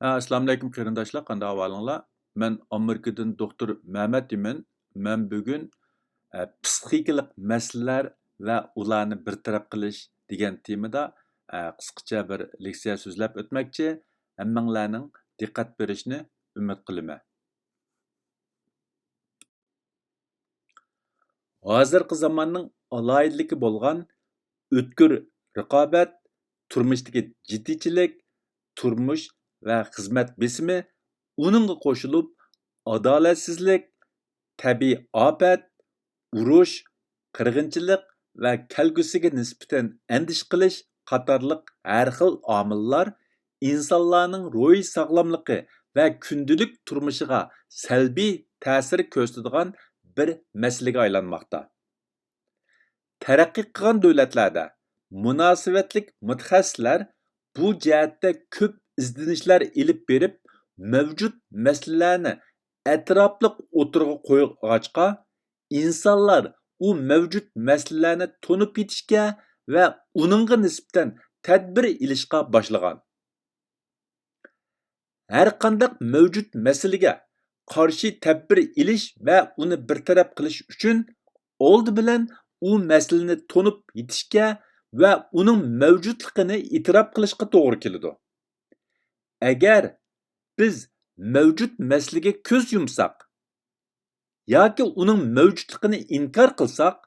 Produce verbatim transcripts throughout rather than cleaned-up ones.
ھە، ئەسسالامۇئەلەيكۇم قېرىنداشلار، قانداق ئەھۋالىڭلار؟ مەن ئامېرىكىدىن دوختۇر مەمەت ئىمىن. مەن بۈگۈن، ئە، پسىخىكىلىق مەسىلىلەر ۋە ئۇلارنى بىر تەرەپ قىلىش دېگەن تېمىدا، ئە، قىسقىچە بىر لېكسىيە سۆزلەپ ئۆتمەكچى. ھەممىڭلارنىڭ دىققەت بېرىشىنى ئۈمىد قىلىمەن. ھازىرقى زاماننىڭ ئالاھىدىلىكى بولغان ئۆتكۈر رىقابەت، تۇرمۇشتىكى جىددىيچىلىك، تۇرمۇش ۋە خىزمەت بېسىمى، ئۇنىڭغا قوشۇلۇپ، ئادالەتسىزلىك، تەبىئىي ئاپەت، ئۇرۇش، قىرغىنچىلىق ۋە كەلگۈسىگە نىسبەتەن ئەندىشە قىلىش قاتارلىق ھەر خىل ئامىللار ئىنسانلارنىڭ روھىي ساغلاملىقى ۋە كۈندىلىك تۇرمۇشىغا سەلبىي تەسىر كۆرسىتىدىغان بىر مەسىلىگە ئايلانماقتا. تەرەققىي قىلغان دۆلەتلەردە مۇناسىۋەتلىك مۇتەخەسسىسلەر بۇ جەھەتتە كۆپ ئىزدىنىشلەر ئېلىپ بېرىپ، مەۋجۇت مەسىلىلەرنى ئەتراپلىق ئوتتۇرىغا قويغاچقا، ئىنسانلار ئۇ مەۋجۇت مەسىلىلەرنى تونۇپ يېتىشكە ۋە ئۇنىڭغا نىسبەتەن تەدبىر ئېلىشقا باشلىغان. ھەرقانداق مەۋجۇت مەسىلىگە قارشى تەدبىر ئېلىش ۋە ئۇنى بىر تەرەپ قىلىش ئۈچۈن، ئالدى بىلەن ئۇ مەسىلىنى تونۇپ يېتىشكە ۋە ئۇنىڭ مەۋجۇتلۇقىنى ئېتىراپ قىلىشقا توغرا كېلىدۇ. ئەگەر بىز مەۋجۇت مەسىلىگە كۆز يۇمساق ياكى ئۇنىڭ مەۋجۇتلۇقىنى ئىنكار قىلساق،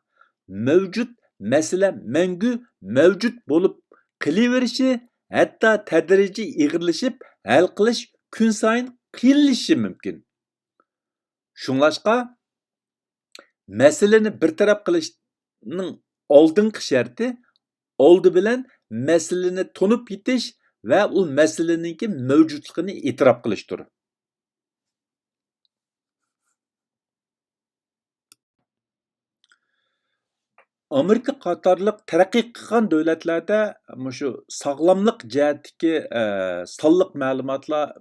مەۋجۇت مەسىلە مەڭگۈ مەۋجۇت بولۇپ قېلىۋېرىشى، ھەتتا تەدرىجىي ئېغىرلىشىپ، ھەل قىلىش كۈنسايىن قىيىنلىشىشى مۇمكىن. شۇڭلاشقا، مەسىلىنى بىر تەرەپ قىلىشنىڭ ئالدىنقى شەرتى، ئالدى بىلەن مەسىلىنى تونۇپ يېتىش ۋە ئۇ مەسىلىنىڭكى مەۋجۇتلۇقىنى ئېتىراپ قىلىشتۇر. ئامېرىكا قاتارلىق تەرەققىي قىلغان دۆلەتلەردە مۇشۇ ساغلاملىق جەھەتتىكى، ئە، سانلىق مەلۇماتلار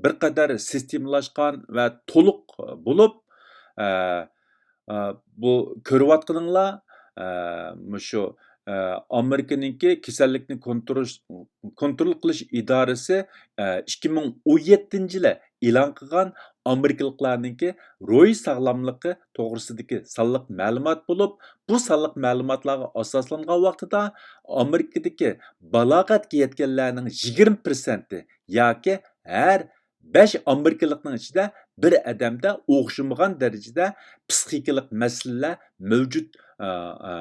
بىر قەدەر سىستېمىلاشقان ۋە تولۇق بولۇپ، ئە، ئە، بۇ كۆرۈۋاتقىنىڭلار، ئە، مۇشۇ، ئە، ئامېرىكىنىڭكى كېسەللىكنى كونترول، كونترول قىلىش ئىدارىسى، ئە، ئىككى مىڭ ئون يەتتىنچى يىلى ئېلان قىلغان ئامېرىكىلىقلارنىڭكى روھىي ساغلاملىقى توغرىسىدىكى سانلىق مەلۇمات بولۇپ، بۇ سانلىق مەلۇماتلارغا ئاساسلانغان ۋاقتىدا ئامېرىكىدىكى بالاغەتكە يەتكەنلەرنىڭ يىگىرمە پىرسەنتى ياكى ھەر بەش ئامېرىكىلىقنىڭ ئىچىدە بىر ئادەمدە ئوخشىمىغان دەرىجىدە پسىخىكىلىق مەسىلىلەر مەۋجۇت، ئە، ئە،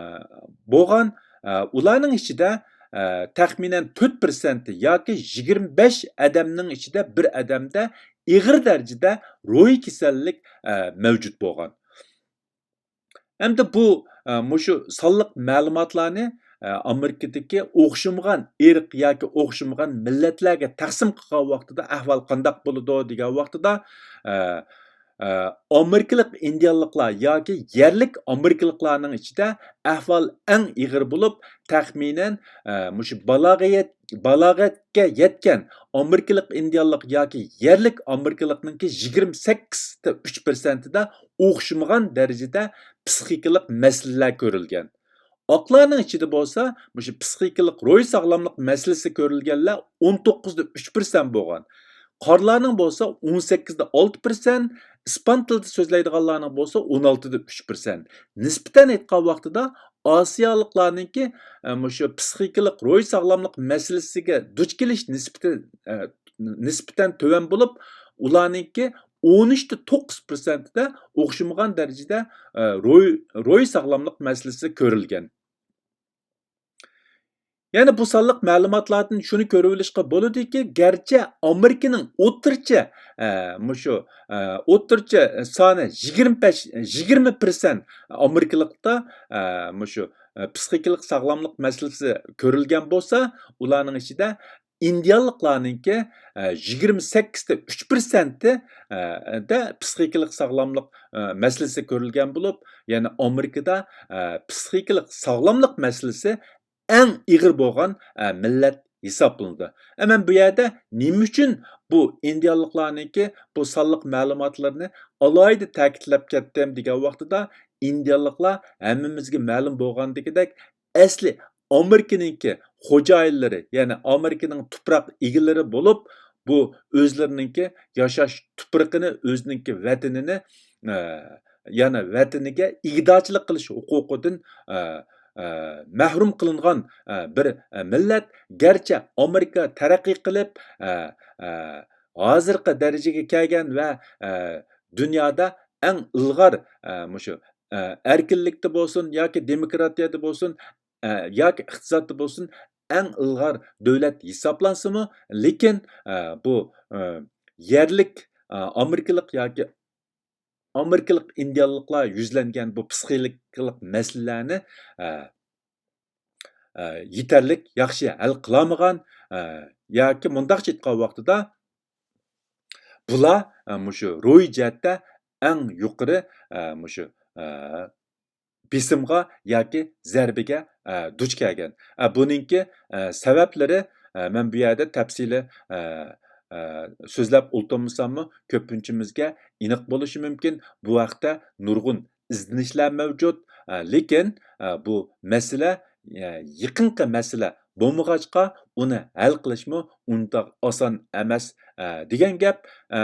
بولغان. ئە، ئۇلارنىڭ ئىچىدە، ئە، تەخمىنەن تۆت پىرسەنتى ياكى يىگىرمە بەش ئادەمنىڭ ئىچىدە بىر ئادەمدە ئېغىر دەرىجىدە روھىي كېسەللىك، ئە، مەۋجۇت بولغان. ئەمدى بۇ، ئە، مۇشۇ سانلىق مەلۇماتلارنى، ئە، ئامېرىكىدىكى ئوخشىمىغان ئىرق ياكى ئوخشىمىغان مىللەتلەرگە تەقسىم قىلغان ۋاقتىدا ئەھۋال قانداق بولىدۇ دېگەن ۋاقتىدا، ئە، ئە، ئامېرىكىلىق ئىندىيانلىقلار ياكى يەرلىك ئامېرىكىلىقلارنىڭ ئىچىدە ئەھۋال ئەڭ ئېغىر بولۇپ، تەخمىنەن، ئە، مۇشۇ بالاغە يەت-، بالاغەتكە يەتكەن ئامېرىكىلىق ئىندىيانلىق ياكى يەرلىك ئامېرىكىلىقنىڭكى يىگىرمە سەككىز تە ئۈچ پىرسەنتىدە ئوخشىمىغان دەرىجىدە پسىخىكىلىق مەسىلىلەر كۆرۈلگەن. ئاقلارنىڭ ئىچىدە بولسا مۇشۇ پسىخىكىلىق روھىي ساغلاملىق مەسىلىسى كۆرۈلگەنلەر ئون توققۇز تە ئۈچ پىرسەنت بولغان. قارلارنىڭ بولسا ئون سەككىز تە ئالتە پىرسەنت، ئىسپان تىلىدا سۆزلەيدىغانلارنىڭ بولسا ئون ئالتە تە ئۈچ پىرسەنت. نىسبىتەن ئېيتقان ۋاقتىدا ئاسىيالىقلارنىڭكى، ئە، مۇشۇ پسىخىكىلىق روھىي ساغلاملىق مەسىلىسىگە دۇچ كېلىش نىسبىتى، ئە، نىسبىتەن تۆۋەن بولۇپ، ئۇلارنىڭكى ئون ئۈچ تە توققۇز پىرسەنتىدە ئوخشىمىغان دەرىجىدە، ئە، روھىي، روھىي ساغلاملىق مەسىلىسى كۆرۈلگەن. يەنە بۇ سانلىق مەلۇماتلاردىن شۇنى كۆرۈۋېلىشقا بولىدۇكى، گەرچە ئامېرىكىنىڭ ئوتتۇرىچە، ئە، مۇشۇ، ئە، ئوتتۇرىچە سانى يىگىرمە بەش، يىگىرمە پىرسەنت ئامېرىكىلىقتا، ئە، مۇشۇ، ئە، پسىخىكىلىق ساغلاملىق مەسىلىسى كۆرۈلگەن بولسا، ئۇلارنىڭ ئىچىدە ئىندىيانلىقلارنىڭكى، ئە، يىگىرمە سەككىز تە ئۈچ پىرسەنتى، ئە، دە پسىخىكىلىق ساغلاملىق، ئە، مەسىلىسى كۆرۈلگەن بولۇپ، يەنى ئامېرىكىدا، ئە، پسىخىكىلىق ساغلاملىق مەسىلىسى ئەڭ ئېغىر بولغان، ئە، مىللەت ھېسابلىنىدۇ. ئە، مەن بۇ يەردە نېمە ئۈچۈن بۇ ئىندىيانلىقلارنىڭكى بۇ سانلىق مەلۇماتلىرىنى ئالاھىدە تەكىتلەپ كەتتىم دېگەن ۋاقتىدا، ئىندىيانلىقلار ھەممىمىزگە مەلۇم بولغاندىكىدەك ئەسلى ئامېرىكىنىڭكى خوجايىنلىرى، يەنى ئامېرىكىنىڭ تۇپراق ئىگىلىرى بولۇپ، بۇ ئۆزلىرىنىڭكى ياشاش تۇپرىقىنى، ئۆزىنىڭكى ۋەتىنىنى، ئە، يەنى ۋەتىنىگە ئىگىدارچىلىق قىلىش ھوقۇقىدىن، ئە، ئە، مەھرۇم قىلىنغان، ئە، بىر، ئە، مىللەت. گەرچە ئامېرىكا تەرەققىي قىلىپ، ئە، ئە، ھازىرقى دەرىجىگە كەلگەن ۋە، ئە، دۇنيادا ئەڭ ئىلغار، ئە، مۇشۇ، ئە، ئەركىنلىكتە بولسۇن ياكى دېموكراتىيەدە بولسۇن، ئە، ياكى ئىقتىسادتا بولسۇن، ئەڭ ئىلغار دۆلەت ھېسابلانسىمۇ، لېكىن، ئە، بۇ، ئە، يەرلىك، ئە، ئامېرىكىلىق ياكى ئامېرىكىلىق ئىندىيانلىقلار يۈزلەنگەن بۇ پسىخىكىلىق مەسىلىلەرنى، ئە، ئە، يېتەرلىك ياخشى ھەل قىلالمىغان، ئە، ياكى مۇنداقچە ئېيتقان ۋاقتىدا، بۇلار، ئە، مۇشۇ روھىي جەھەتتە ئەڭ يۇقىرى، ئە، مۇشۇ، ئە، بېسىمغا ياكى زەربىگە، ئە، دۇچ كەلگەن. ئە، بۇنىڭكى، ئە، سەۋەبلىرى، ئە، مەن بۇ يەردە تەپسىلىي، ئە، ئە، سۆزلەپ ئولتۇرمىساممۇ، كۆپىنچىمىزگە ئېنىق بولۇشى مۇمكىن. بۇ ھەقتە نۇرغۇن ئىزدىنىشلەر مەۋجۇت. ئە، لېكىن، ئە، بۇ مەسىلە، ئە، يېقىنقى مەسىلە بولمىغاچقا، ئۇنى ھەل قىلىشمۇ ئۇنداق ئاسان ئەمەس، ئە، دېگەن گەپ. ئە،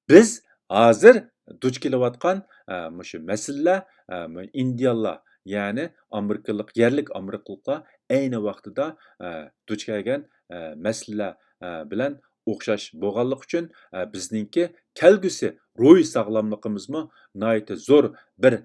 بىز ھازىر دۇچ كېلىۋاتقان، ئە، مۇشۇ مەسىلىلەر، ئە، مۇ-، ئىندىيانلار، يەنى ئامېرىكىلىق، يەرلىك ئامېرىكىلىقلار ئەينى ۋاقتىدا، ئە، دۇچ كەلگەن، ئە، مەسىلىلەر، ئە، بىلەن ئوخشاش بولغانلىقى ئۈچۈن، ئە، بىزنىڭكى كەلگۈسى روھىي ساغلاملىقىمىزمۇ ناھايىتى زور بىر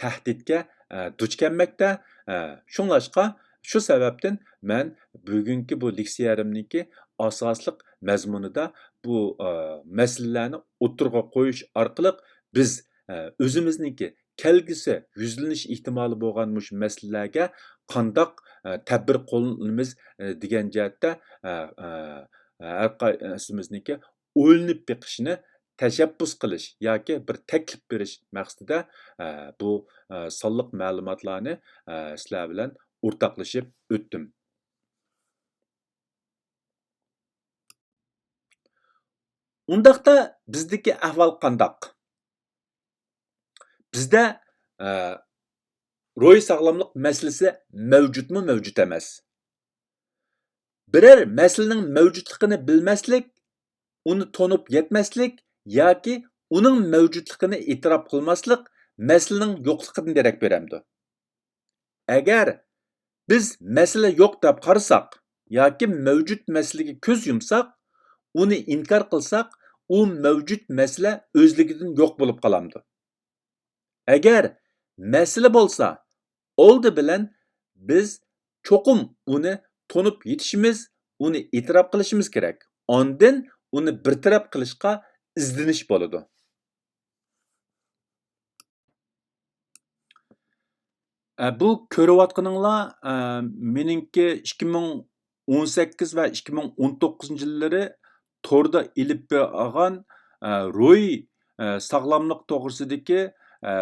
تەھدىتكە، ئە، دۇچ كەلمەكتە. ئە، شۇڭلاشقا، شۇ سەۋەبتىن مەن بۈگۈنكى بۇ لېكسىيەمنىڭكى ئاساسلىق مەزمۇنىدا بۇ، ئە، مەسىلىلەرنى ئوتتۇرىغا قويۇش ئارقىلىق بىز، ئە، ئۆزىمىزنىڭكى كەلگۈسى يۈزلىنىش ئېھتىمالى بولغان مۇشۇ مەسىلىلەرگە قانداق، ئە، تەدبىر قوللىنىمىز، ئە، دېگەن جەھەتتە، ئە، ئە، ھەر قايسىمىزنىڭكى ئويلىنىپ بېقىشىنى تەشەببۇس قىلىش ياكى بىر تەكلىپ بېرىش مەقسىتىدە، ئە، بۇ، ئە، سانلىق مەلۇماتلارنى، ئە، سىلەر بىلەن ئورتاقلىشىپ ئۆتتۈم. ئۇنداقتا بىزدىكى ئەھۋال قانداق؟ بىزدە، ئە، روھىي ساغلاملىق مەسىلىسى مەۋجۇتمۇ مەۋجۇت ئەمەس. بىرەر مەسىلىنىڭ مەۋجۇتلۇقىنى بىلمەسلىك، ئۇنى تونۇپ يەتمەسلىك ياكى ئۇنىڭ مەۋجۇتلۇقىنى ئېتىراپ قىلماسلىق مەسىلىنىڭ يوقلۇقىدىن دېرەك بېرەمدۇ؟ ئەگەر بىز مەسىلە يوق دەپ قارىساق ياكى مەۋجۇت مەسىلىگە كۆز يۇمساق، ئۇنى ئىنكار قىلساق، ئۇ مەۋجۇت مەسىلە ئۆزلۈكىدىن يوق بولۇپ قالامدۇ؟ ئەگەر مەسىلە بولسا، ئالدى بىلەن بىز چوقۇم ئۇنى تونۇپ يېتىشىمىز، ئۇنى ئېتىراپ قىلىشىمىز كېرەك. ئاندىن ئۇنى بىر تەرەپ قىلىشقا ئىزدىنىش بولىدۇ. ئە، بۇ كۆرۈۋاتقىنىڭلار، ئە، مېنىڭكى ئىككى مىڭ ئون سەككىز ۋە ئىككى مىڭ ئون توققۇزىنچى يىللىرى توردا ئېلىپ بارغان، ئە، روھىي، ئە، ساغلاملىق توغرىسىدىكى، ئە،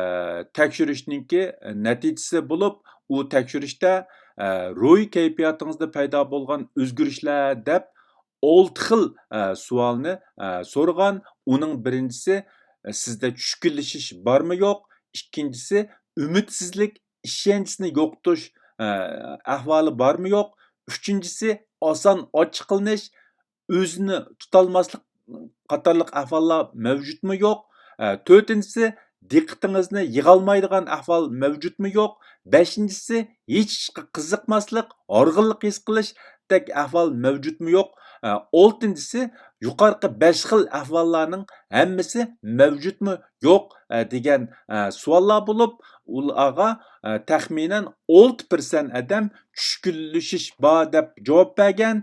تەكشۈرۈشنىڭكى نەتىجىسى بولۇپ، ئۇ تەكشۈرۈشتە، ئە، روھىي كەيپىياتىڭىزدا پەيدا بولغان ئۆزگىرىشلەر دەپ ئالتە خىل، ئە، سوئالنى، ئە، سورىغان. ئۇنىڭ بىرىنچىسى، ئە، سىزدە چۈشكۈنلىشىش بارمۇ يوق؟ ئىككىنچىسى، ئۈمىدسىزلىك، ئىشەنچنى يوقىتىش، ئە، ئەھۋالى بارمۇ يوق؟ ئۈچىنچىسى، ئاسان ئاچچىقلىنىش، ئۆزىنى تۇتالماسلىق قاتارلىق ئەھۋاللار مەۋجۇتمۇ يوق؟ ئە، تۆتىنچىسى، دىققىتىڭىزنى يىغالمايدىغان ئەھۋال مەۋجۇتمۇ يوق؟ بەشىنچىسى، ھېچ ئىشقا قىزىقماسلىق، ھارغىنلىق ھېس قىلىشتەك ئەھۋال مەۋجۇتمۇ يوق؟ ئە، ئالتىنچىسى، يۇقارقى بەش خىل ئەھۋاللارنىڭ ھەممىسى مەۋجۇتمۇ يوق، ئە، دېگەن، ئە، سوئاللار بولۇپ، ئۇلارغا، ئە، تەخمىنەن ئالتە پىرسەنت ئادەم چۈشكۈنلىشىش بار دەپ جاۋاب بەرگەن.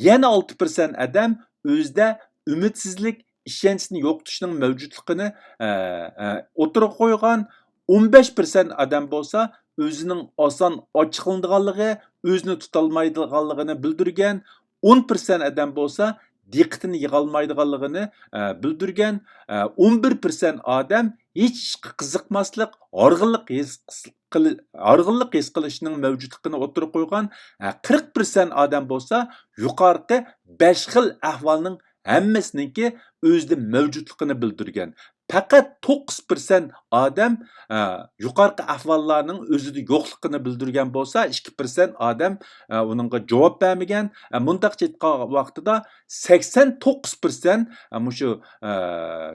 يەنە ئالتە پىرسەنت ئادەم ئۆزىدە ئۈمىدسىزلىك، ئىشەنچنى يوقىتىشنىڭ مەۋجۇتلۇقىنى، ئە، ئە، ئوتتۇرىغا قويغان. ئون بەش پىرسەنت ئادەم بولسا ئۆزىنىڭ ئاسان ئاچچىقلىنىدىغانلىقى، ئۆزىنى تۇتالمايدىغانلىقىنى بىلدۈرگەن. ئون پىرسەنت ئادەم بولسا دىققىتىنى يىغالمايدىغانلىقىنى، ئە، بىلدۈرگەن. ئە، ئون بىر پىرسەنت ئادەم ھېچ ئىشقا قىزىقماسلىق، ھارغىنلىق ھېس قىل-، ھارغىنلىق ھېس قىلىشنىڭ مەۋجۇتلۇقىنى ئوتتۇرىغا قويغان. ئە، قىرىق پىرسەنت ئادەم بولسا يۇقارقى بەش خىل ئەھۋالنىڭ ھەممىسىنىڭكى ئۆزىدە مەۋجۇتلۇقىنى بىلدۈرگەن. پەقەت توققۇز پىرسەنت ئادەم، ئە، يۇقىرىقى ئەھۋاللارنىڭ ئۆزىدە يوقلۇقىنى بىلدۈرگەن بولسا، ئىككى پىرسەنت ئادەم، ئە، ئۇنىڭغا جاۋاب بەرمىگەن. ئە، مۇنداقچە ئېيتقان ۋاقتىدا سەكسەن توققۇز پىرسەنت، ئە، مۇشۇ، ئە،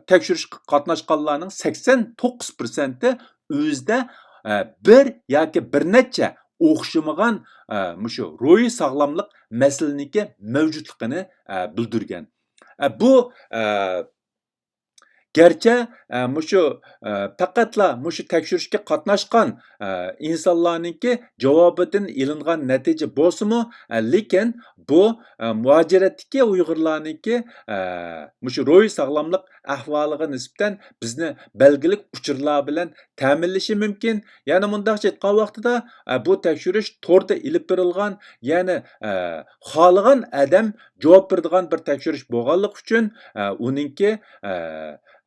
تەكشۈرۈشكە قاتناشقانلارنىڭ سەكسەن توققۇز پىرسەنتى ئۆزىدە، ئە، بىر ياكى بىر نەچچە ئوخشىمىغان، ئە، مۇشۇ روھىي ساغلاملىق مەسىلىنىڭكى مەۋجۇتلۇقىنى، ئە، بىلدۈرگەن. ئە، بۇ، ئە، گەرچە، ئە، مۇشۇ، ئە، پەقەتلا مۇشۇ تەكشۈرۈشكە قاتناشقان، ئە، ئىنسانلارنىڭكى جاۋابىدىن ئېلىنغان نەتىجە بولسىمۇ، ئە، لېكىن بۇ، ئە، مۇھاجىرەتتىكى ئۇيغۇرلارنىڭكى، ئە، مۇشۇ روھىي ساغلاملىق ئەھۋالىغا نىسبەتەن بىزنى بەلگىلىك ئۇچۇرلار بىلەن تەمىنلىشى مۇمكىن. يەنە مۇنداقچە ئېيتقان ۋاقتىدا، ئە، بۇ تەكشۈرۈش توردا ئېلىپ بېرىلغان، يەنى، ئە، خالىغان ئادەم جاۋاب بېرىدىغان بىر تەكشۈرۈش بولغانلىقى ئۈچۈن، ئە، ئۇنىڭكى، ئە،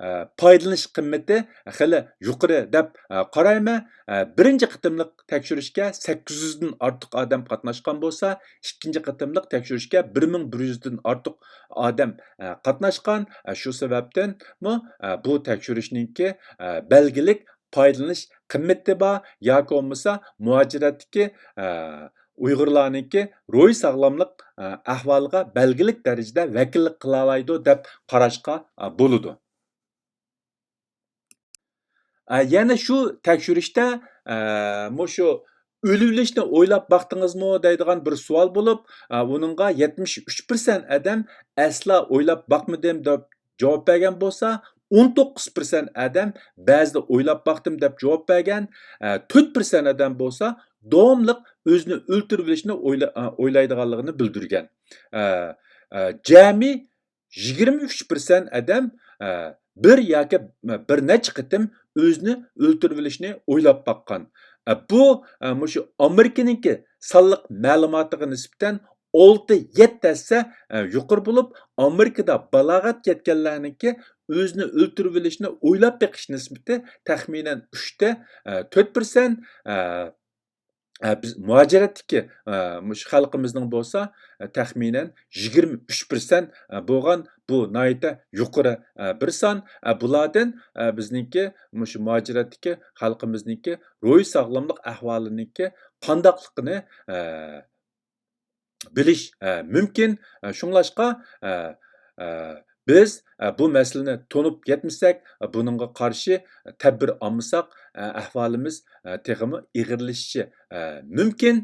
ئە، پايدىلىنىش قىممىتى خېلى يۇقىرى دەپ، ئە، قارايمەن. ئە، بىرىنچى قېتىملىق تەكشۈرۈشكە سەككىز يۈزدىن ئارتۇق ئادەم قاتناشقان بولسا، ئىككىنچى قېتىملىق تەكشۈرۈشكە بىر مىڭ بىر يۈزدىن ئارتۇق ئادەم، ئە، قاتناشقان. ئە، شۇ سەۋەبتىنمۇ، ئە، بۇ تەكشۈرۈشنىڭكى، ئە، بەلگىلىك پايدىلىنىش قىممىتى بار ياكى بولمىسا مۇھاجىرەتتىكى، ئە، ئۇيغۇرلارنىڭكى روھىي ساغلاملىق، ئە، ئەھۋالىغا بەلگىلىك دەرىجىدە ۋەكىللىك قىلالايدۇ دەپ قاراشقا، ئە، بولىدۇ. ئە، يەنە شۇ تەكشۈرۈشتە، ئە، مۇشۇ ئۆلۈۋېلىشنى ئويلاپ باقتىڭىزمۇ دەيدىغان بىر سوئال بولۇپ، ئە، ئۇنىڭغا يەتمىش ئۈچ پىرسەنت ئادەم ئەسلا ئويلاپ باقمىدىم دەپ جاۋاب بەرگەن بولسا، ئون توققۇز پىرسەنت ئادەم بەزىدە ئويلاپ باقتىم دەپ جاۋاب بەرگەن، ئە، تۆت پىرسەنت ئادەم بولسا داۋاملىق ئۆزىنى ئۆلتۈرۈۋېلىشنى ئويلا-، ئە، ئويلايدىغانلىقىنى بىلدۈرگەن. ئە، ئە، جەمئىي يىگىرمە ئۈچ پىرسەنت ئادەم، ئە، بىر ياكى بىر نەچچە قېتىم ئۆزىنى ئۆلتۈرۈۋېلىشنى ئويلاپ باققان. ئە، بۇ، ئە، مۇشۇ ئامېرىكىنىڭكى سانلىق مەلۇماتىغا نىسبەتەن ئالتە، يەتتە ھەسسە، ئە، يۇقىرى بولۇپ، ئامېرىكىدا بالاغەتكە يەتكەنلەرنىڭكى ئۆزىنى ئۆلتۈرۈۋېلىشنى ئويلاپ بېقىش نىسبىتى تەخمىنەن ئۈچتە، ئە، تۆت پىرسەنت، ئە، ئە، بىز مۇھاجىرەتتىكى، ئە، مۇشۇ خەلقىمىزنىڭ بولسا، ئە، تەخمىنەن يىگىرمە ئۈچ پىرسەنت، ئە، بولغان. بۇ ناھايىتى يۇقىرى، ئە، بىر سان. ئە، بۇلاردىن، ئە، بىزنىڭكى مۇشۇ مۇھاجىرەتتىكى خەلقىمىزنىڭكى روھىي ساغلاملىق ئەھۋالىنىڭكى قانداقلىقىنى، ئە، بىلىش، ئە، مۇمكىن. ئە، شۇڭلاشقا، ئە، ئە، بىز، ئە، بۇ مەسىلىنى تونۇپ يەتمىسەك، ئە، بۇنىڭغا قارشى تەدبىر ئالمىساق، ئە، ئەھۋالىمىز، ئە، تېخىمۇ ئېغىرلىشىشى، ئە، مۇمكىن.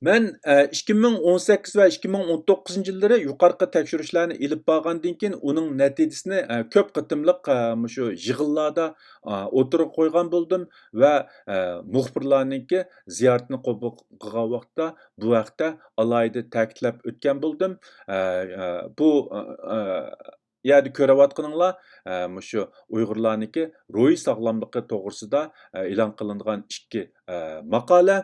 مەن، ئە، ئىككى مىڭ ئون سەككىز ۋە ئىككى مىڭ ئون توققۇزىنچى يىللىرى يۇقىرىقى تەكشۈرۈشلەرنى ئېلىپ بارغاندىن كېيىن، ئۇنىڭ نەتىجىسىنى، ئە، كۆپ قېتىملىق، ئە، مۇشۇ يىغىنلاردا، ئە، ئوتتۇرىغا قويغان بولدۇم ۋە، ئە، مۇخبىرلارنىڭكى زىيارىتىنى قوبۇل قىلغان ۋاقىتتا بۇ ھەقتە ئالاھىدە تەكىتلەپ ئۆتكەن بولدۇم. ئە، ئە، بۇ، ئە، ئە، يەردە كۆرۈۋاتقىنىڭلار، ئە، مۇشۇ ئۇيغۇرلارنىڭكى روھىي ساغلاملىقى توغرىسىدا، ئە، ئېلان قىلىنغان ئىككى، ئە، ماقالە.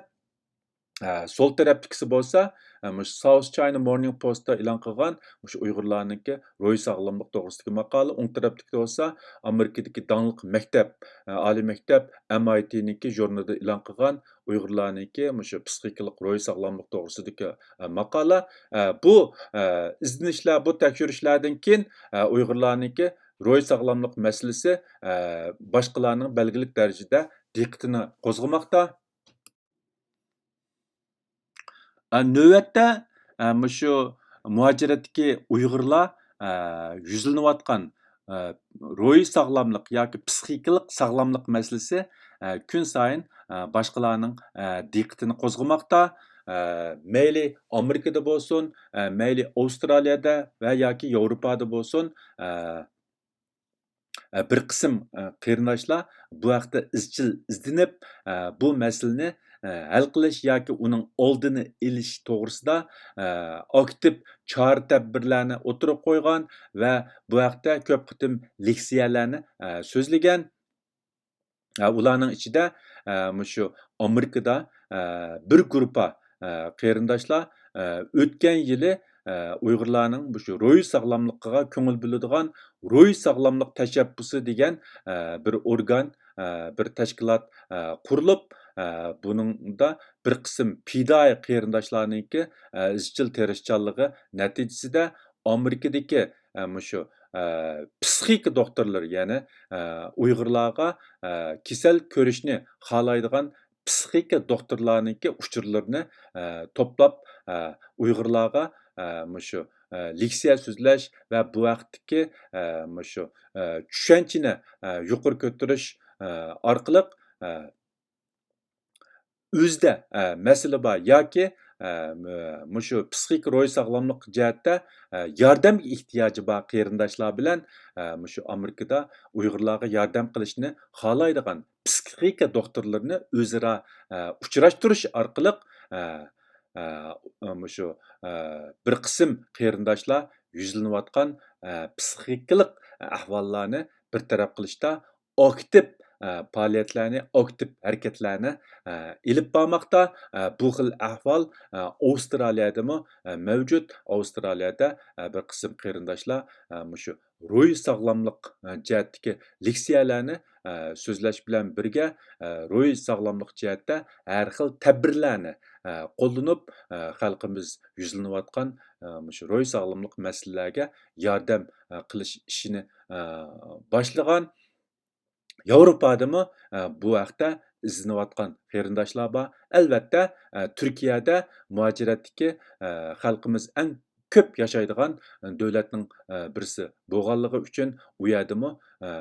ئە، سول تەرەپتىكىسى بولسا، ئە، مۇشۇ ساوس چاينا مورنىڭ پوستتا ئېلان قىلغان مۇشۇ ئۇيغۇرلارنىڭكى روھىي ساغلاملىق توغرىسىدىكى ماقالە، ئوڭ تەرەپتىكىسى بولسا ئامېرىكىدىكى داڭلىق مەكتەپ، ئە، ئالىي مەكتەپ، ئېم ئاي تى نىڭكى ژۇرنىلىدا ئېلان قىلغان ئۇيغۇرلارنىڭكى مۇشۇ پسىخىكىلىق روھىي ساغلاملىق توغرىسىدىكى، ئە، ماقالە. ئە، بۇ، ئە، ئىزدىنىشلەر، بۇ تەكشۈرۈشلەردىن كېيىن، ئە، ئۇيغۇرلارنىڭكى روھىي ساغلاملىق مەسىلىسى، ئە، باشقىلارنىڭ بەلگىلىك دەرىجىدە دىققىتىنى قوزغىماقتا. ئە، نۆۋەتتە، ئە، مۇشۇ مۇھاجىرەتتىكى ئۇيغۇرلار، ئە، يۈزلىنىۋاتقان، ئە، روھىي ساغلاملىق ياكى پسىخىكىلىق ساغلاملىق مەسىلىسى، ئە، كۈنسايىن، ئە، باشقىلارنىڭ، ئە، دىققىتىنى قوزغىماقتا. ئە، مەيلى ئامېرىكىدا بولسۇن، ئە، مەيلى ئاۋسترالىيەدە ۋە ياكى ياۋروپادا بولسۇن، ئە، ئە، بىر قىسىم، ئە، قېرىنداشلار بۇ ھەقتە ئىزچىل ئىزدىنىپ، ئە، بۇ مەسىلىنى، ئە، ھەل قىلىش ياكى ئۇنىڭ ئالدىنى ئېلىش توغرىسىدا، ئە، ئاكتىپ چارە-تەدبىرلەرنى ئوتتۇرىغا قويغان ۋە بۇ ھەقتە كۆپ قېتىم لېكسىيەلەرنى، ئە، سۆزلىگەن. ئە، ئۇلارنىڭ ئىچىدە، ئە، مۇشۇ ئامېرىكىدا، ئە، بىر گۇرۇپپا، ئە، قېرىنداشلار، ئە، ئۆتكەن يىلى، ئە، ئۇيغۇرلارنىڭ مۇشۇ روھىي ساغلاملىقىغا كۆڭۈل بۆلىدىغان روھىي ساغلاملىق تەشەببۇسى دېگەن، ئە، بىر ئورگان، ئە، بىر تەشكىلات، ئە، قۇرۇلۇپ، ئە، بۇنىڭدا بىر قىسىم پىدائىي قېرىنداشلارنىڭكى، ئە، ئىزچىل تىرىشچانلىقى نەتىجىسىدە ئامېرىكىدىكى، ئە، مۇشۇ، ئە، پسىخىكا دوختۇرلىرى، يەنى، ئە، ئۇيغۇرلارغا، ئە، كېسەل كۆرۈشنى خالايدىغان پسىخىكا دوختۇرلارنىڭكى ئۇچۇرلىرىنى، ئە، توپلاپ، ئە، ئۇيغۇرلارغا، ئە، مۇشۇ، ئە، لېكسىيە سۆزلەش ۋە بۇ ھەقتىكى، ئە، مۇشۇ، ئە، چۈشەنچىنى، ئە، يۇقىرى كۆتۈرۈش، ئە، ئارقىلىق، ئە، ئۆزىدە، ئە، مەسىلە بار ياكى، ئە، مۇشۇ پسىخىك روھىي ساغلاملىق جەھەتتە، ئە، ياردەمگە ئېھتىياجى بار قېرىنداشلار بىلەن، ئە، مۇشۇ ئامېرىكىدا ئۇيغۇرلارغا ياردەم قىلىشنى خالايدىغان پسىخىكا دوختۇرلىرىنى ئۆزئارا، ئە، ئۇچراشتۇرۇش ئارقىلىق، ئە، ئە، مۇشۇ، ئە، بىر قىسىم قېرىنداشلار يۈزلىنىۋاتقان، ئە، پسىخىكىلىق ئەھۋاللارنى بىر تەرەپ قىلىشتا ئاكتىپ، ئە، پائالىيەتلەرنى، ئاكتىپ ھەرىكەتلەرنى، ئە، ئېلىپ بارماقتا. ئە، بۇ خىل ئەھۋال، ئە، ئاۋسترالىيەدىمۇ، ئە، مەۋجۇت. ئاۋسترالىيەدە، ئە، بىر قىسىم قېرىنداشلار، ئە، مۇشۇ روھىي ساغلاملىق، ئە، جەھەتتىكى لېكسىيەلەرنى، ئە، سۆزلەش بىلەن بىرگە، ئە، روھىي ساغلاملىق جەھەتتە ھەر خىل تەدبىرلەرنى، ئە، قوللىنىپ، ئە، خەلقىمىز يۈزلىنىۋاتقان، ئە، مۇشۇ روھىي ساغلاملىق مەسىلىلەرگە ياردەم، ئە، قىلىش ئىشىنى، ئە، باشلىغان. ياۋروپادىمۇ، ئە، بۇ ھەقتە ئىزدىنىۋاتقان قېرىنداشلار بار. ئەلۋەتتە، ئە، تۈركىيەدە مۇھاجىرەتتىكى، ئە، خەلقىمىز ئەڭ كۆپ ياشايدىغان دۆلەتنىڭ، ئە، بىرسى بولغانلىقى ئۈچۈن ئۇ يەردىمۇ، ئە،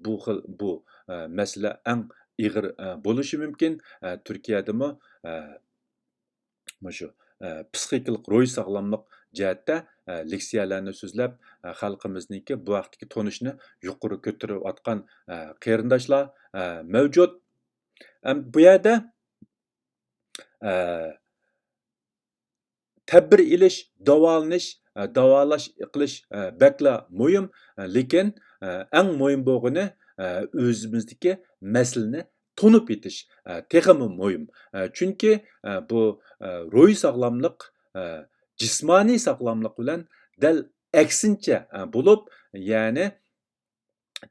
بۇ خىل، بۇ، ئە، مەسىلە ئەڭ ئېغىر، ئە، بولۇشى مۇمكىن. ئە، تۈركىيەدىمۇ، ئە، مۇشۇ، ئە، پسىخىكىلىق روھىي ساغلاملىق جەھەتتە، ئە، لېكسىيەلەرنى سۆزلەپ، ئە، خەلقىمىزنىڭكى بۇ ھەقتىكى تونۇشىنى يۇقىرى كۆتۈرۈۋاتقان، ئە، قېرىنداشلار، ئە، مەۋجۇت. ئەم، بۇ يەردە، ئە، تەدبىر ئېلىش، داۋالىنىش، ئە، داۋالاش قىلىش، ئە، بەكلا مۇھىم. ئە، لېكىن، ئە، ئەڭ مۇھىم بولغىنى، ئە، ئۆزىمىزدىكى مەسىلىنى تونۇپ يېتىش، ئە، تېخىمۇ مۇھىم. ئە، چۈنكى، ئە، بۇ، ئە، روھىي ساغلاملىق، ئە، جىسمانىي ساغلاملىق بىلەن دەل ئەكسىنچە، ئە، بولۇپ، يەنى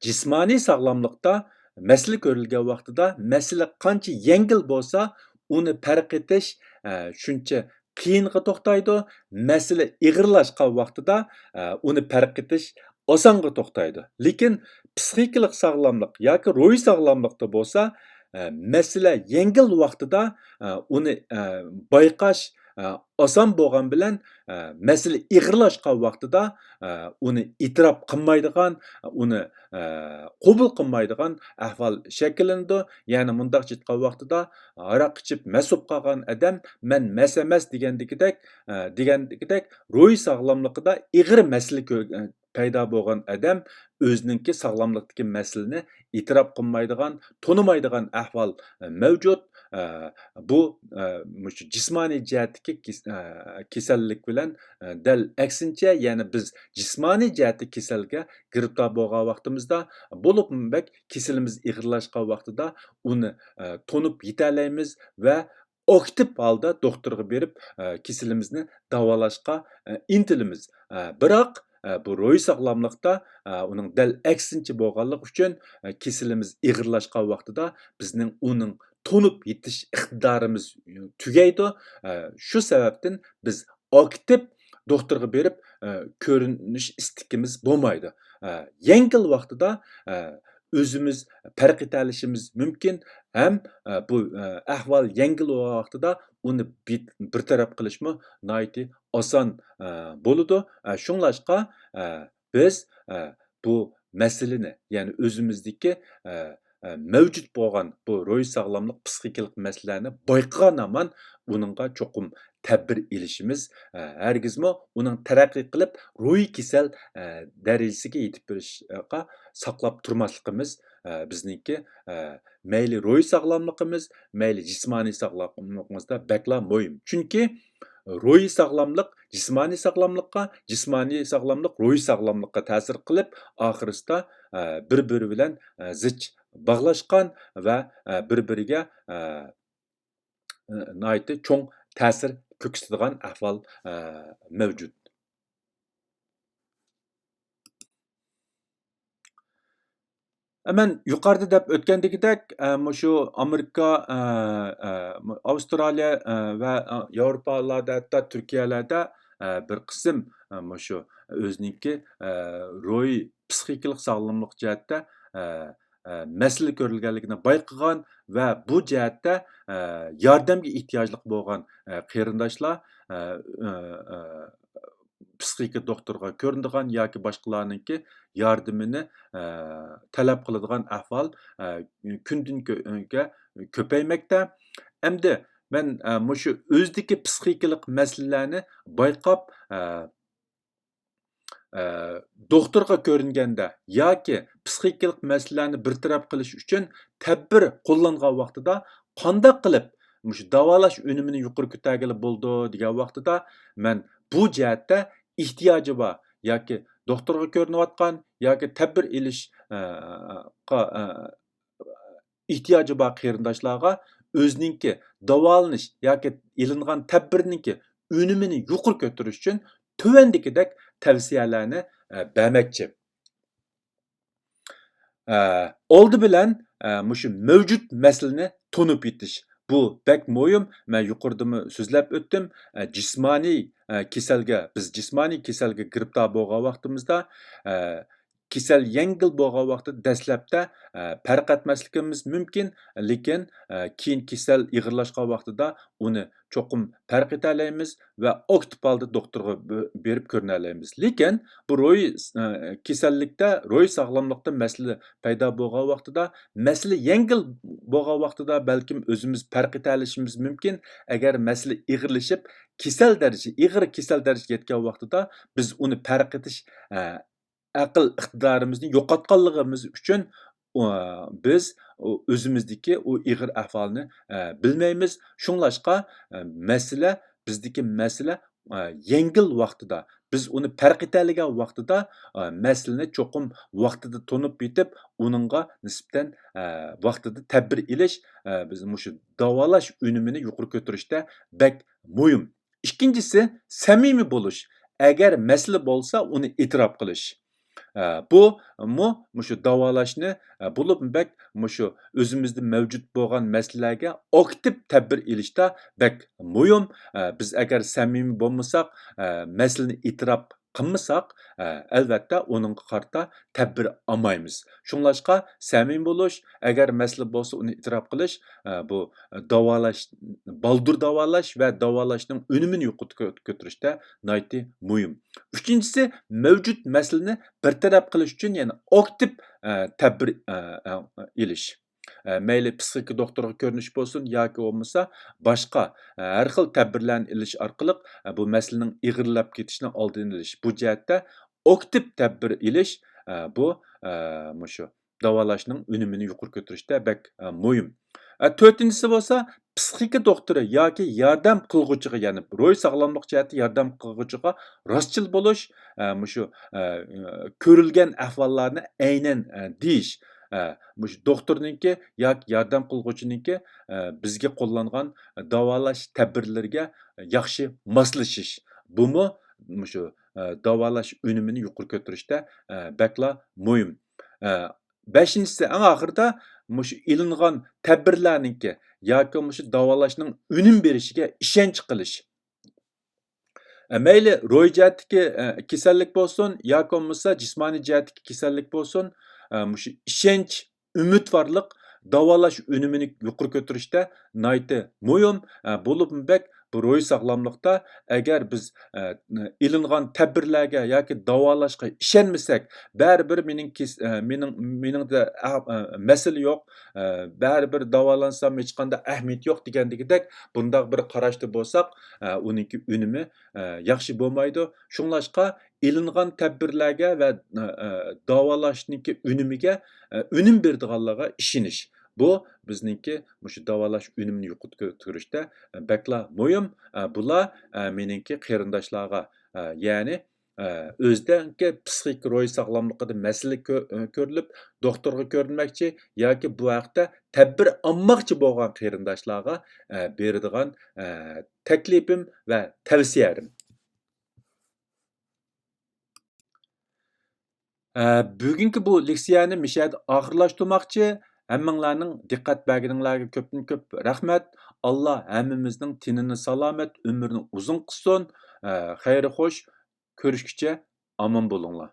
جىسمانىي ساغلاملىقتا مەسىلە كۆرۈلگەن ۋاقتىدا مەسىلە قانچە يەڭگىل بولسا، ئۇنى پەرق ئېتىش، ئە، شۇنچە قىيىنغا توختايدۇ. مەسىلە ئېغىرلاشقان ۋاقتىدا، ئە، ئۇنى پەرق ئېتىش ئاسانغا توختايدۇ. لېكىن پسىخىكىلىق ساغلاملىق ياكى روھىي ساغلاملىقتا بولسا، ئە، مەسىلە يەڭگىل ۋاقتىدا، ئە، ئۇنى، ئە، بايقاش، ئە، ئاسان بولغان بىلەن، ئە، مەسىلە ئېغىرلاشقان ۋاقتىدا، ئە، ئۇنى ئېتىراپ قىلمايدىغان، ئۇنى، ئە، قوبۇل قىلمايدىغان ئەھۋال شەكىللىنىدۇ. يەنى مۇنداقچە ئېيتقان ۋاقتىدا، ھاراق ئىچىپ مەست بولۇپ قالغان ئادەم، مەن مەست ئەمەس دېگەندىكىدەك، ئە، دېگەندىكىدەك روھىي ساغلاملىقىدا ئېغىر مەسىلە كۆ-، ئە، پەيدا بولغان ئادەم ئۆزىنىڭكى ساغلاملىقتىكى مەسىلىنى ئېتىراپ قىلمايدىغان، تونۇمايدىغان ئەھۋال، ئە، مەۋجۇت. ئە، بۇ، ئە، مۇشۇ جىسمانىي جەھەتتىكى كېس-، ئە، كېسەللىك بىلەن، ئە، دەل ئەكسىنچە، يەنى بىز جىسمانىي جەھەتتە كېسەلگە گىرىپتار بولغان ۋاقتىمىزدا، بولۇپمۇ بەك كېسىلىمىز ئېغىرلاشقان ۋاقتىدا ئۇنى، ئە، تونۇپ يېتەلەيمىز ۋە ئاكتىپ ھالدا دوختۇرغا بېرىپ، ئە، كېسىلىمىزنى داۋالاشقا، ئە، ئىنتىلىمىز. ئە، بىراق، ئە، بۇ روھىي ساغلاملىقتا، ئە، ئۇنىڭ دەل ئەكسىنچە بولغانلىقى ئۈچۈن، ئە، كېسىلىمىز ئېغىرلاشقان ۋاقتىدا بىزنىڭ ئۇنىڭ تونۇپ يېتىش ئىقتىدارىمىز تۈگەيدۇ. ئە، شۇ سەۋەبتىن بىز ئاكتىپ دوختۇرغا بېرىپ، ئە، كۆرۈنۈش ئىستىكىمىز بولمايدۇ. ئە، يەڭگىل ۋاقتىدا، ئە، ئۆزىمىز پەرق ئېتەلىشىمىز مۇمكىن ھەم، ئە، بۇ، ئە، ئەھۋال يەڭگىل بولغان ۋاقتىدا ئۇنى بىت-، بىر تەرەپ قىلىشمۇ ناھايىتى ئاسان، ئە، بولىدۇ. ئە، شۇڭلاشقا، ئە، بىز، ئە، بۇ مەسىلىنى، يەنى ئۆزىمىزدىكى، ئە، ئە، مەۋجۇت بولغان بۇ روھىي ساغلاملىق، پسىخىكىلىق مەسىلىلەرنى بايقىغان ھامان ئۇنىڭغا چوقۇم تەدبىر ئېلىشىمىز، ئە، ھەرگىزمۇ ئۇنىڭ تەرەققىي قىلىپ روھىي كېسەل، ئە، دەرىجىسىگە يېتىپ بېرىشقا ساقلاپ تۇرماسلىقىمىز، ئە، بىزنىڭكى، ئە، مەيلى روھىي ساغلاملىقىمىز، مەيلى جىسمانىي ساغلاملىقىمىزدا بەكلا مۇھىم. چۈنكى روھىي ساغلاملىق جىسمانىي ساغلاملىققا، جىسمانىي ساغلاملىق روھىي ساغلاملىققا تەسىر قىلىپ، ئاخىرسىدا، ئە، بىر-بىرى بىلەن، ئە، زىچ باغلاشقان ۋە، ئە، بىر-بىرىگە، ئە، ناھايىتى چوڭ تەسىر كۆرسىتىدىغان ئەھۋال، ئە، مەۋجۇت. مەن يۇقىرىدا دەپ ئۆتكەندىكىدەك، ئە، مۇشۇ ئامېرىكا، ئە، ئە، ئاۋسترالىيە، ئە، ۋە، ئە، ياۋروپالاردا، ھەتتا تۈركىيەلەردە، ئە، بىر قىسىم، ئە، مۇشۇ ئۆزىنىڭكى، ئە، روھىي، پسىخىكىلىق ساغلاملىق جەھەتتە، ئە، ئە، مەسىلە كۆرۈلگەنلىكىنى بايقىغان ۋە بۇ جەھەتتە، ئە، ياردەمگە ئېھتىياجلىق بولغان، ئە، قېرىنداشلار، ئە، ئە، ئە، پسىخىكا دوختۇرىغا كۆرۈنىدىغان ياكى باشقىلارنىڭكى ياردىمىنى، ئە، تەلەپ قىلىدىغان ئەھۋال، ئە، كۈندىن كۈنگە كۆپەيمەكتە. ئەمدى مەن، ئە، مۇشۇ ئۆزىدىكى پسىخىكىلىق مەسىلىلەرنى بايقاپ، ئە، ئە، دوختۇرغا كۆرۈنگەندە ياكى پسىخىكىلىق مەسىلىلەرنى بىر تەرەپ قىلىش ئۈچۈن تەدبىر قوللانغان ۋاقتىدا قانداق قىلىپ مۇشۇ داۋالاش ئۈنۈمىنى يۇقىرى كۆتەرگىلى بولىدۇ دېگەن ۋاقتىدا، مەن بۇ جەھەتتە ئېھتىياجى بار ياكى دوختۇرغا كۆرۈنۈۋاتقان ياكى تەدبىر ئېلىش، ئە، قا-، ئە، ئېھتىياجى بار قېرىنداشلارغا ئۆزىنىڭكى داۋالىنىش ياكى ئېلىنغان تەدبىرنىڭكى ئۈنۈمىنى يۇقىرى كۆتۈرۈش ئۈچۈن تۆۋەندىكىدەك تەۋسىيەلەرنى، ئە، بەرمەكچى. ئە، ئالدى بىلەن، ئە، مۇشۇ مەۋجۇت مەسىلىنى تونۇپ يېتىش. بۇ بەك مۇھىم. مەن يۇقىرىدىمۇ سۆزلەپ ئۆتتۈم. ئە، جىسمانىي، ئە، كېسەلگە، بىز جىسمانىي كېسەلگە گىرىپتار بولغان ۋاقتىمىزدا، ئە، كېسەل يەڭگىل بولغان ۋاقتىدا دەسلەپتە، ئە، پەرق ئەتمەسلىكىمىز مۇمكىن، لېكىن، ئە، كېيىن كېسەل ئېغىرلاشقان ۋاقتىدا ئۇنى چوقۇم پەرق ئېتەلەيمىز ۋە ئاكتىپ ھالدا دوختۇرغا بۆ-، بېرىپ كۆرۈنەلەيمىز. لېكىن بۇ روھىي، ئە، كېسەللىكتە، روھىي ساغلاملىقتا مەسىلە پەيدا بولغان ۋاقتىدا، مەسىلە يەڭگىل بولغان ۋاقتىدا بەلكىم ئۆزىمىز پەرق ئېتەلىشىمىز مۇمكىن. ئەگەر مەسىلە ئېغىرلىشىپ، كېسەل دەرىجە، ئېغىر كېسەل دەرىجىگە يەتكەن ۋاقتىدا بىز ئۇنى پەرق ئېتىش، ئە، ئەقىل ئىقتىدارىمىزنى يوقاتقانلىقىمىز ئۈچۈن، ئۇ، بىز ئۆزىمىزدىكى ئۇ ئېغىر ئەھۋالنى، ئە، بىلمەيمىز. شۇڭلاشقا، ئە، مەسىلە، بىزدىكى مەسىلە، ئە، يەڭگىل ۋاقتىدا، بىز ئۇنى پەرق ئېتەلىگەن ۋاقتىدا، ئە، مەسىلىنى چوقۇم ۋاقتىدا تونۇپ يېتىپ، ئۇنىڭغا نىسبەتەن، ئە، ۋاقتىدا تەدبىر ئېلىش، ئە، بىز مۇشۇ داۋالاش ئۈنۈمىنى يۇقىرى كۆتۈرۈشتە بەك مۇھىم. ئىككىنچىسى، سەمىمىي بولۇش. ئەگەر مەسىلە بولسا، ئۇنى ئېتىراپ قىلىش. ئە، بۇمۇ مۇشۇ داۋالاشنى، ئە، بولۇپمۇ بەك مۇشۇ ئۆزىمىزدە مەۋجۇت بولغان مەسىلىلەرگە ئاكتىپ تەدبىر ئېلىشتا بەك مۇھىم. ئە، بىز ئەگەر سەمىمىي بولمىساق، ئە، مەسىلىنى ئېتىراپ قىلمىساق، ئە، ئەلۋەتتە ئۇنىڭغا قارىتا تەدبىر ئالمايمىز. شۇڭلاشقا سەمىمىي بولۇش، ئەگەر مەسىلە بولسا ئۇنى ئېتىراپ قىلىش، ئە، بۇ داۋالاش، بالدۇر داۋالاش ۋە داۋالاشنىڭ ئۈنۈمىنى يۇقىرى كۆ-، كۆتۈرۈشتە ناھايىتى مۇھىم. ئۈچىنچىسى، مەۋجۇت مەسىلىنى بىر تەرەپ قىلىش ئۈچۈن يەنە ئاكتىپ، ئە، تەدبىر، ئە، ئە، ئېلىش. ئە، مەيلى پسىخىكا دوختۇرىغا كۆرۈنۈش بولسۇن ياكى بولمىسا باشقا، ئە، ھەر خىل تەدبىرلەرنى ئېلىش ئارقىلىق، ئە، بۇ مەسىلىنىڭ ئېغىرلاپ كېتىشىنىڭ ئالدىنى ئېلىش. بۇ جەھەتتە ئاكتىپ تەدبىر ئېلىش، ئە، بۇ، ئە، مۇشۇ داۋالاشنىڭ ئۈنۈمىنى يۇقىرى كۆتۈرۈشتە بەك، ئە، مۇھىم. ئە، تۆتىنچىسى بولسا، پسىخىكا دوختۇرى ياكى ياردەم قىلغۇچىغا، يەنى روھىي ساغلاملىق جەھەتتە ياردەم قىلغۇچىغا راستچىل بولۇش، ئە، مۇشۇ، ئە، كۆرۈلگەن ئەھۋاللارنى ئەينەن، ئە، دېيىش، ئە، مۇشۇ دوختۇرنىڭكى ياكى ياردەم قىلغۇچىنىڭكى، ئە، بىزگە قوللانغان داۋالاش تەدبىرلىرىگە ياخشى ماسلىشىش. بۇمۇ مۇشۇ، ئە، داۋالاش ئۈنۈمىنى يۇقىرى كۆتۈرۈشتە، ئە، بەكلا مۇھىم. ئە، بەشىنچىسى، ئەڭ ئاخىرىدا مۇشۇ ئېلىنغان تەدبىرلەرنىڭكى ياكى مۇشۇ داۋالاشنىڭ ئۈنۈم بېرىشىگە ئىشەنچ قىلىش. ئە، مەيلى روھىي جەھەتتىكى، ئە، كېسەللىك بولسۇن ياكى بولمىسا جىسمانىي جەھەتتىكى كېسەللىك بولسۇن، ئە، مۇشۇ ئىشەنچ، ئۈمىدۋارلىق داۋالاش ئۈنۈمىنى يۇقىرى كۆتۈرۈشتە ناھايىتى مۇھىم. ئە، بولۇپمۇ بەك بۇ روھىي ساغلاملىقتا ئەگەر بىز، ئە، ئېلىنغان تەدبىرلەرگە ياكى داۋالاشقا ئىشەنمىسەك، بەرىبىر مېنىڭ كېس-، ئە، مېنىڭ، مېنىڭدە ئە-، ئە، مەسىلە يوق، ئە، بەرىبىر داۋالانسام ھېچقانداق ئەھمىيىتى يوق دېگەندىكىدەك بۇنداق بىر قاراشتا بولساق، ئە، ئۇنىڭكى ئۈنۈمى، ئە، ياخشى بولمايدۇ. شۇڭلاشقا ئېلىنغان تەدبىرلەرگە ۋە، ئە، ئە، داۋالاشنىڭكى ئۈنۈمىگە، ئە، ئۈنۈم بېرىدىغانلىقىغا ئىشىنىش. بۇ بىزنىڭكى مۇشۇ داۋالاش ئۈنۈمىنى يۇقىرى كۆتۈرۈشتە، ئە، بەكلا مۇھىم. ئە، بۇلار، ئە، مېنىڭكى قېرىنداشلارغا، ئە، يەنى، ئە، ئۆزىدىكى پسىخىك روھىي ساغلاملىقىدا مەسىلە كۆ-، ئە، كۆرۈلۈپ، دوختۇرغا كۆرۈنمەكچى ياكى بۇ ھەقتە تەدبىر ئالماقچى بولغان قېرىنداشلارغا، ئە، بېرىدىغان، ئە، تەكلىپىم ۋە تەۋسىيەم. ئە، بۈگۈنكى بۇ لېكسىيەنى مۇشۇ يەردە ئاخىرلاشتۇرماقچى. ھەممىڭلارنىڭ دىققەت بەرگىنىڭلارغا كۆپتىن كۆپ رەھمەت. ئاللا ھەممىمىزنىڭ تېنىنى سالامەت، ئۆمرىنى ئۇزۇن قىلسۇن. ھە، خەير خوش، كۆرۈشكىچە ئامان بولۇڭلار.